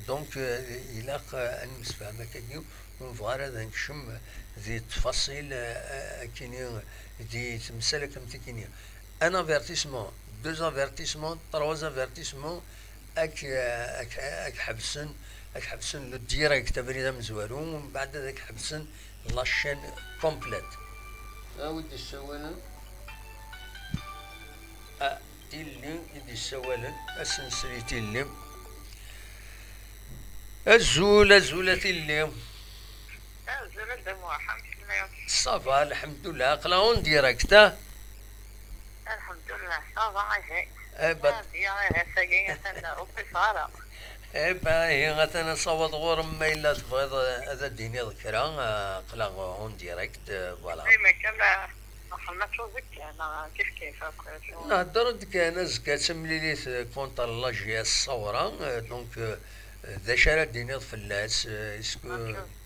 Donc, euh, ilaq, euh, ad nemsefham akkagi, ur nebɣi ara ad nekcem di ttfaṣil, euh, akkini, di temsal akkam tikini. Un avertissement, deux avertissements, trois avertissements, ad k- ad k- ad k-ḥebsen, ad k-ḥebsen le direct, abrid amezwaru, mbeɛd ad k-ḥebsen la chaîne complète. A wi d-issawalen? A, Tilli i d-issawalen, ad s-nsel i Tilli. Azul, azul a Tilli. Azul a Dda Muḥ, amek telliḍ? Ça va, lḥemdullah, aql-aɣ en direct, ah? Alḥemdullah, ça va, ihi. Eh ben, ah, bien, eh, ass-agi atan ur ṭṭiseɣ ara. Eh ben, ihi, atan asawaḍ ɣur-m, ma yella tebɣiḍ, eh, ad d-tiniḍ kra, eh, aql-aɣ en direct, eh, voilà. Ay, ma kan, eh, nxemmem acu zik, neɣ kif kif akk, acu? Nhedder-d kan azekka d timlilit, eh, contre la J S Sawra, eh, donc, eh, d acu ara d-tiniḍ fell-as, eh, est-ce que...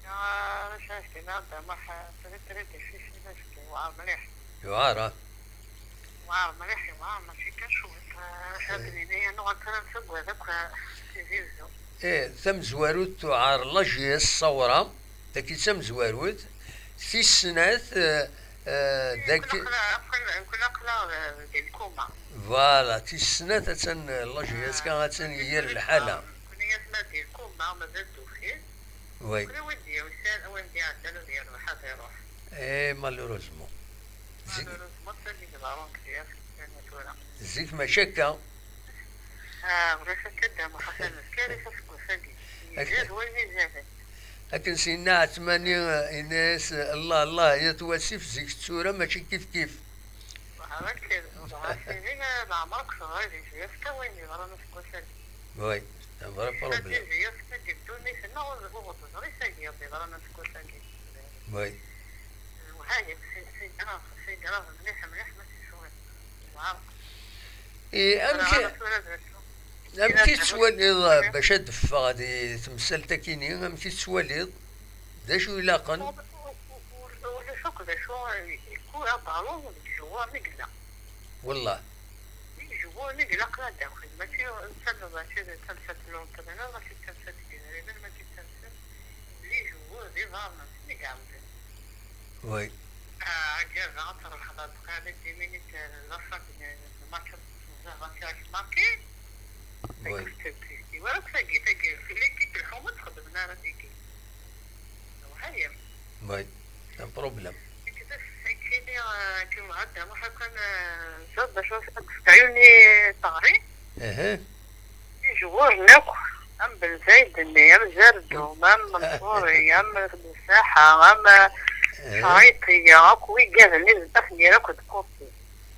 Ah, d acu ara k-iniɣ, Dda Muḥ, eh, très, très difficile, azekka, yewɛer mliḥ. Yewɛer, ah? Yewɛer mliḥ, yewɛer, mačči kan cwiṭ. Eh, ad d-nini, nuɣal kan ad nessagad akk, eh, Tizi Wezzu. Eh, tamezwarut tuɛer la J S Sawra, tagi d tamezwarut. Tis snat, eh, eh, dagi. Nekkni aql-, nekkni aql-aɣ, eh, di lkuma. Voilà, tis snat attan, eh, la J S kan attan yir lḥala. Nekkni atma di lkuma, mazal d ufin. Oui. Kra win d-yewsan, win d-iɛeddan ad yerbeḥ, ad iruḥ. Eh, malheureusement. Zik, malheureusement, d tagi i iḍerrun deg Tefkan tura. Zik mačči akka. Ah, ulac akka, Dda Muḥ, atan d karis aseggas-agi. Ak- Izad wayen izaden. Akken s-yenna Ɛetmani, eh, yenna-yas, eh, Allah, Allah, yat wasif zik d tura mačči kif kif. Dɣa akken, dɣa sidi, eh, leɛmer akk teḍra di Tefkan wayen yeḍran aseggas-agi. Oui, un vrai problème. Di Tefkan di ddunit-nneɣ ur, ur teẓri tagi yeḍran aseggas-agi. Oui. Lwehayem, c'est, c'est grave, c'est grave, mliḥ, mliḥ, mačči cwiṭ. Yewɛer. Eh, amek, yewɛer tura d acu. Amek i tettwaliḍ, bac ad d-ffeɣ di temsalt-akini, amek i tettwaliḍ? D acu ilaqen? Ur, ur, ur, ulac akk d acu, eh, kul abalu deg jewwar mi yella. Wellah. Deg jewwar mi yella aql-aɣ daxel, mačči d tamsalt n umeṭṭi, mačči d tamsalt n yedrimen, mačči d tamsalt. Les joueurs d iḍarren-nsen i iɛawden. Oui. Ah, agerda ad terbeḥ d dqiqa, les dix minutes, euh, la fin de, de match, ad tezhar ad marqué. Oui. Tagi, tagi, wala tagi, tagi, l'équipe lḥuma txeddem ara tagi. Wahayem. Oui. Un problème. Nekk d ass-agi-nni, euh, kemmleɣ ad d-aruɣ kan, euh, zad bac ad d-sqayuni teɣri. Aha. Ijuwren akk, am Ben Zaid-nni, am Zerdum, am Menṣuri, am Saḥa, am Cariṭi, akk wigaden-nni d atenni akk d Kursi.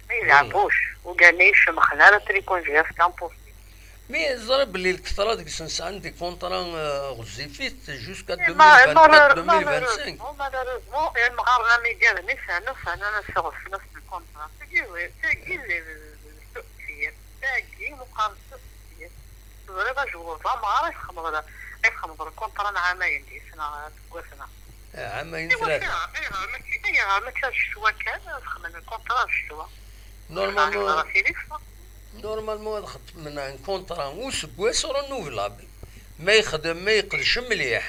Ma yelɛeb uc, ugar-nni yecmexen ara trikunji afkan Kursi. Mi ẓriɣ belli lketṛa deg-sen sɛan des contrats, euh, ɣezzifit jusqu'à deux mille vingt-quatre, deux mille vingt-cinq. Malheureusement, imɣaren am igaden-nni sɛan, sɛan ass ɣef nefs lkuntra. Tagi, tagi, Tagi meqqar d tafsir. Teẓriḍ ajewweb d amɣar i txedmeḍ, i txedmeḍ lkuntra n ɛamayen deg-s neɣ aseggas-a. Ɛamayen tlata. Ayɣer mačči, ayɣer mačči ar ccetwa kan ad xedmen lkuntra ar ccetwa? Normalement, normalement ad xedmen un contrat useggas renouvelable. Ma yexdem, ma yeqdec mliḥ,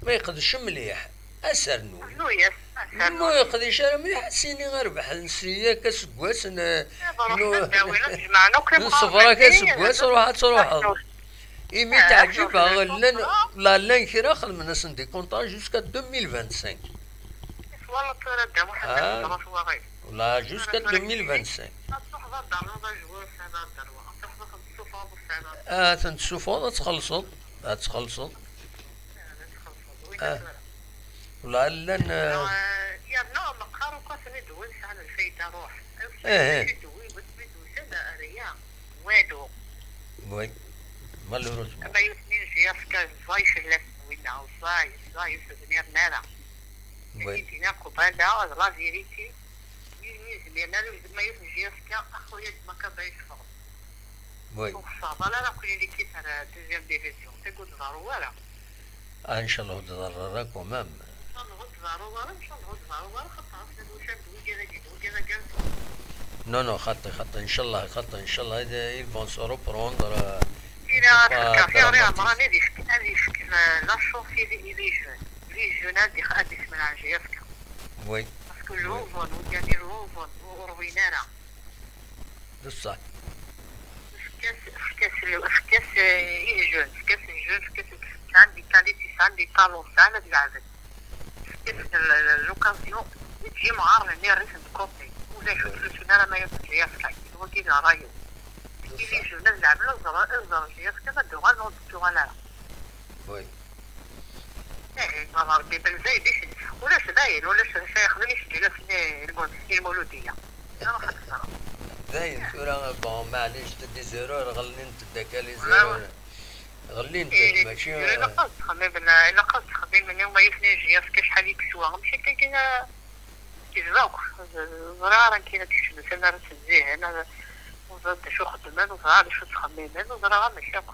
ma yeqdec mliḥ, ad s-rnun. Rnu-yas, ad s-rnun. Ma ur yeqdic ara mliḥ, ad s-yini rbeḥ n sya akka aseggas n, n ṣṣber akka aseggas, ruḥ ad truḥeḍ. Imi teɛǧib-aɣ, llan, la, llan kra xedmen-asen des contrats jusqu'à deux mille vingt-cinq. Twalaḍ tura Dda Muḥend, ah, la, jusqu'à deux mille vingt-cinq. Ad truḥeḍ ad d-ternuḍ ajwur, sɛiḍ ad d-ternuḍ. Ad truḥeḍ ad ten-tessufɣeḍ, ad ten-tessufɣeḍ, ad txellṣeḍ. Ad txellṣeḍ. Ah. Wala llan, eh, yerna meqqar akk ad ten-id-win sɛan lfayda, ruḥ. Eh, eh. Ad id-win, ad id-win, ala, ala, ya, walu. Oui. Malheureusement. Ama yutni n J F K, ẓẓay fell-asen winna, ẓẓay, ẓẓay, ur s-zmiren ara. Oui. Ad d-iniɣ qbala, d la vérité. Imi zmiren ara, ma yutni J F K, a xuya, d ma akka bay teffɣeḍ. Oui. Ur xṣaḍ ara akk l'équipe ar deuxième division. Tagi ur tḍerru ara. Ah, inchallah ur tḍerru ara quand même. Inchallah ur tḍerru ara, inchallah ur tḍerru ara, xaṭer ass-a d wigad-agi, d wigad-agi ara tḍerru. Non, non, xaṭi, xaṭi, inchallah, xaṭi, inchallah, ils vont se reprendre, euh, il faut pas dramatiser. Ɛemran ad yefk, ad yefk, euh, la chance i les, i les jeunes. Les jeunes ad ix-, ad ismenɛen J F K. Oui. Parce que lluẓen, wigad-nni lluẓen, ur ṛwin ara. D ṣṣeḥ. Efk-as, efk-as, efk-as, eh, i jeunes, efk-as i jeunes, efk-as, sɛan des qualités, sɛan des talents, sɛan ad leɛben. Efk-as l-, l-, l'occasion, i d-yimɣaren-nni rrif n tkuṭi. Ulac ur ttlusun ara ma yas J F K, wagi d ṛṛay-iw. D ṣṣeḥ. I les jeunes ad leɛben, ad ẓren, ad ẓren J F K, ma d-uɣalen ur d-tuɣal ara. Oui. Ih, baba Rebbi, ben zayed i s-, ulac dayen, ulac d acu yexdem i s-d-ila lmul-, i lmuludiya. Ruḥ ad teẓreḍ. Dayen tura, bon, maɛlic, d des erreurs, ɣellint-d akka les erreurs. Ɣellint-d, mačči, ilaq ad ttxemmimen, ilaq ad ttxemmimen, i uma yutni J F K acḥal i yeswa, amek akka, yezba akk. Ẓriɣ ara nekkin ad kecmen tamara s zihin, ur ẓriɣ d acu xeddmen, ur ẓriɣ d acu ttxemmimen, ur ẓriɣ amek akk.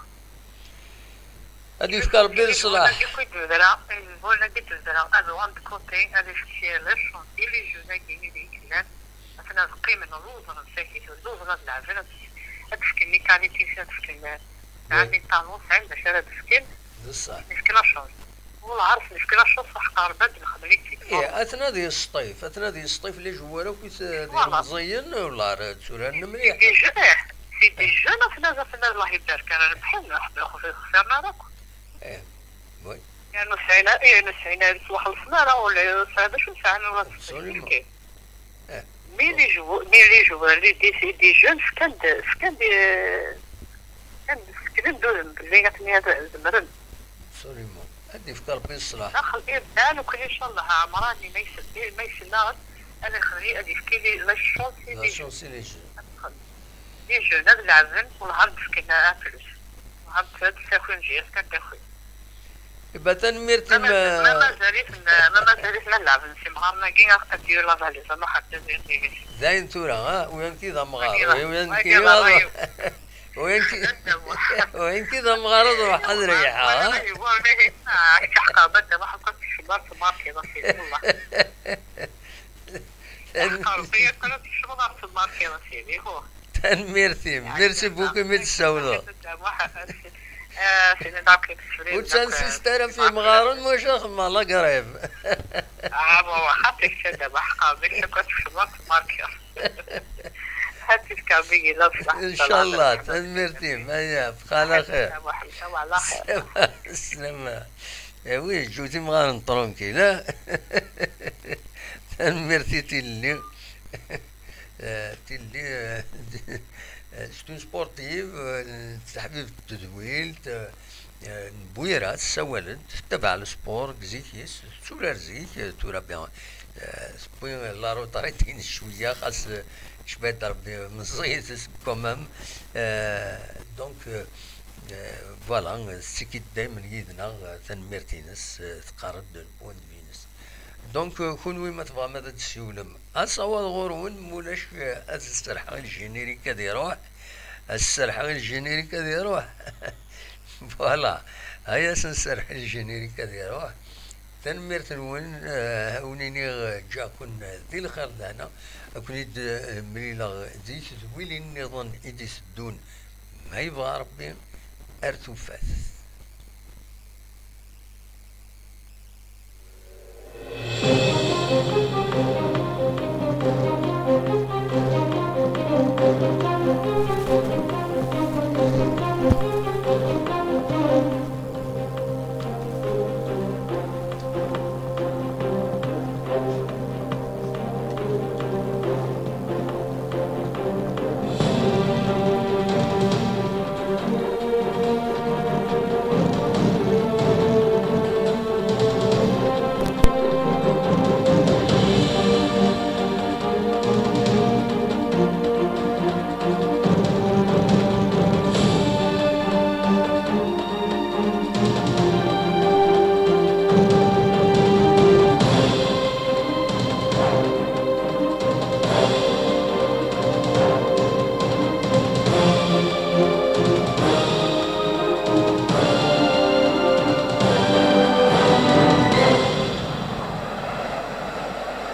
Ad yefk Rebbi leṣlaḥ. Lbul-agi i d-tebra, lbul-agi i d-tebra, ad uɣalen de côté, ad ifk les chances i les jeunes-agi i d-yellan, aten ad qqimen luẓen msakit, luẓen ad leɛben, ad, ad fken les qualités, ad fken, sɛan les talents, sɛan d acu ara d-fken. D ṣṣeḥ. Nefk la chance. Wellah ar s-nefk la chance, ḥeqqa Rebbi ad nexdem i zik. Ih, aten ad yesṭif, aten ad yesṭif les joueurs akk i t-, d ilemẓiyen, wellah ar tturaren mliḥ. C'est des jeunes, c'est des jeunes, aten ad, aten ad, Allah ibarek, ara rebḥen, ḥbel xef-, xesren ara akk. Ih, oui. Yernu sɛin, yernu sɛin, ur ttwaxellṣen ara, ula sɛan d acu sɛan, ula. Absolument. Mais les jou-, mais les joueurs, les, des, des jeunes, fkan-d, fkan-d, fkan-d, fkan-d udem belli atni ad zemren. Absolument. Ad d-yefk Rebbi ṣṣlaḥ. Daxel iban akk, inchallah, Ɛemran, ma yesel-, ma yesel-aɣ-d, ad yexli, ad yefk i les, la chance i les jeunes. La chance i les jeunes. Ad yexli. Les jeunes, ad leɛben, wellah ar d-fken un plus. Wellah ar d-, ad d-takin J F K, ad d-takin. Iba tanemmirt-im. Ma ma-, ma mazal-iten, ma mazal-iten ad leɛben s imɣaren-agi, ad d-yuli la valise, ad nruḥ ar Tazayt T V. Dayen tura, ha? Uyan-k d amɣar, uyan-k d amɣar. Uyan-k d amɣar, ad ruḥ ad reyḥeɣ, ha? Akka ḥeqqa, bada ma ḥeqqa, tecbar tmarkiḍ, a sidi, wallah. Ḥeqqa Rebbi, akka ad tecbar tmarkiḍ, a sidi, huh. Tanemmirt-im. Merci beaucoup imi d-tessawleḍ. Ur ttansiset ara f yimɣaren, maca xemmeɣ la grève. Ah, bon, xaṭi kečč a Dda Ḥeqqa, d kečč akk ad tfehmeḍ tmarkiḍ. Ad tifk Rebbi yella ṣṣeḥ. Inchallah, tanemmirt-im. Aya, bqa ɛla xir. Sslam. Eh oui, ǧǧut imɣaren tranquille, ha? Tanemmirt i tilelli. Eh, tilelli, eh, c'est une sportive, eh, taḥbibt n tedwilt, eh, n Bwira, tessawal-d, tettabaɛ le sport deg zik-is, tetturar zik, eh, tura bien, eh, tewwi la retraite-ines cwiya, xas, eh, cwiya Rebbi meẓẓiyet quand même. Eh, donc, eh, eh, voilà, tettekki-d daymen yid-neɣ, eh, tanemmirt-ines, eh, teqqar-d le point de vue-ines. Donc, euh, kunwi ma tebɣam ad d-tessiwlem, asawaḍ ɣur-wen, mulac, euh, ad s-serḥeɣ i le générique ad iruḥ. Ad s-serḥeɣ i le générique ad iruḥ. Voilà. Aya, ad s-nserḥ i le générique ad iruḥ. Tanemmirt-nwen, euh, ad wen-iniɣ, euh, ǧǧiɣ-ken, euh, di lxir d lehna. Ad ken-id-mlileɣ di tedwilin nniḍen i d-iteddun, ma yebɣa Rebbi, ar tufat.